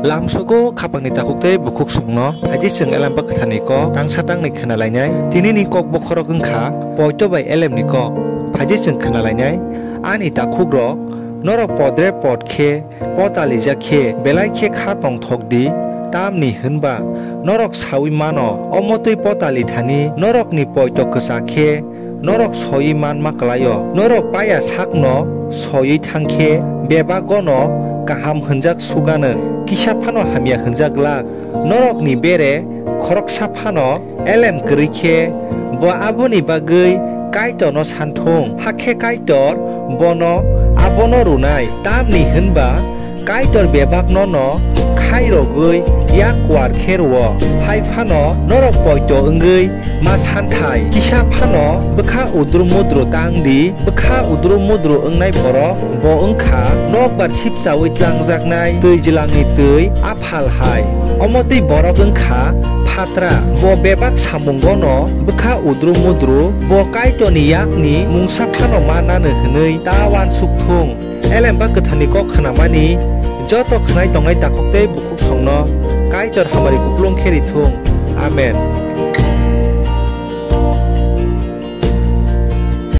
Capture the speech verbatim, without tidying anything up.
Lamsogo khapangni takhuk tei bukhuksongno phaidi chwng Elemba Kwtharni kok tangsa tangni khna lainai. Tinini kok bokhorok wng kha poito bai Elemni kok. Phaidi chwng khna lainai, ani takhukrok, norok podre pod khe potalijak khe belai khe khá tongthok di, tamni hwn ba norok saui mano, omo tẃi potali thani norokni poito kwchak khe norok soiwi manma klai-o. Norok paya sakno soiwi tháng khe bebak’-ono kaham hwnjak súk anw, kisa phano hamya hwnjak glak. Norokni bere khoroksa phano elem kwrwi khe bo aboni bagwi Kaitorno san thung, hakhe Kaitor bono abono rwnai. Tamni hwn ba Kaitor bebak’-no’-no kháirogwi yak kuar khe rw-o, hai phano norok poito wngwi ma santhai. Kisa phano bwkha udru-mudru ta wng di, bwkha udru-mudru wngnai borok bo wng kha nokbar sipchaui tlangjaknai twijlangni twi aphal hai, omo tẃi borok wng kha phatra. Bo bebak samungo’-no bwkha udru-mudru, bo Kaitorni yakni mungsa phano ma nanw hwnwi ta uansuk thung. Elemba Kwtharni kok khnamani joto khnai tongnai takhuk tei bukhuksongno Kaitor hamari kupulung khe ri thung. Amen.